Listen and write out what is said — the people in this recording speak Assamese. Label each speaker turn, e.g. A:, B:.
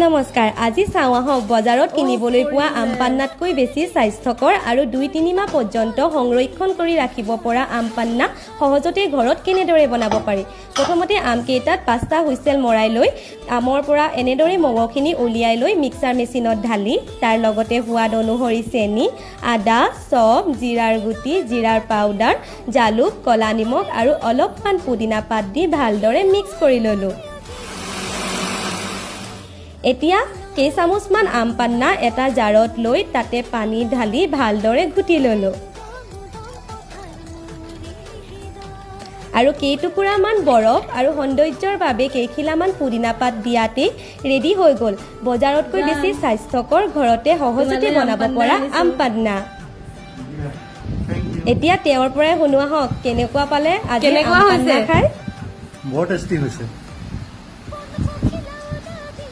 A: নমস্কাৰ, আজি চাওঁ আহক বজাৰত কিনিবলৈ পোৱা আম পান্নাতকৈ বেছি স্বাস্থ্যকৰ আৰু 2-3 মাহ পৰ্যন্ত সংৰক্ষণ কৰি ৰাখিব পৰা আম পান্না সহজতে ঘৰত কেনেদৰে বনাব পাৰি। প্ৰথমতে আমকেইটাত পাঁচটা হুইচেল মৰাই লৈ আমৰ পৰা এনেদৰে মঙহখিনি উলিয়াই লৈ মিক্সাৰ মেচিনত ঢালি তাৰ লগতে সোৱাদ অনুসৰি চেনি, আদা, চফ, জিৰাৰ গুটি, জিৰাৰ পাউডাৰ, জালুক, ক'লা নিমখ আৰু অলপমান পুদিনা পাত দি ভালদৰে মিক্স কৰি ল'লোঁ। এতিয়া কেইচামুচমান আম পান্না এটা জাৰত লৈ তাতে পানী ঢালি ভালদৰে ঘুটি ল'লোঁ আৰু কেইটুকুৰামান বৰফ আৰু সৌন্দৰ্যৰ বাবে কেইখিলামান পুদিনা পাত দিয়াতেই ৰেডি হৈ গ'ল বজাৰতকৈ বেছি স্বাস্থ্যকৰ, ঘৰতে সহজতে বনাব পৰা আম পান্না। এতিয়া তেওঁৰ পৰাই শুনো আহক, কেনেকুৱা পালে আজি
B: কেনেকুৱা
A: আম পান্না
B: হৈছে?
A: খাই?
C: বৰ টেষ্টি হৈছে।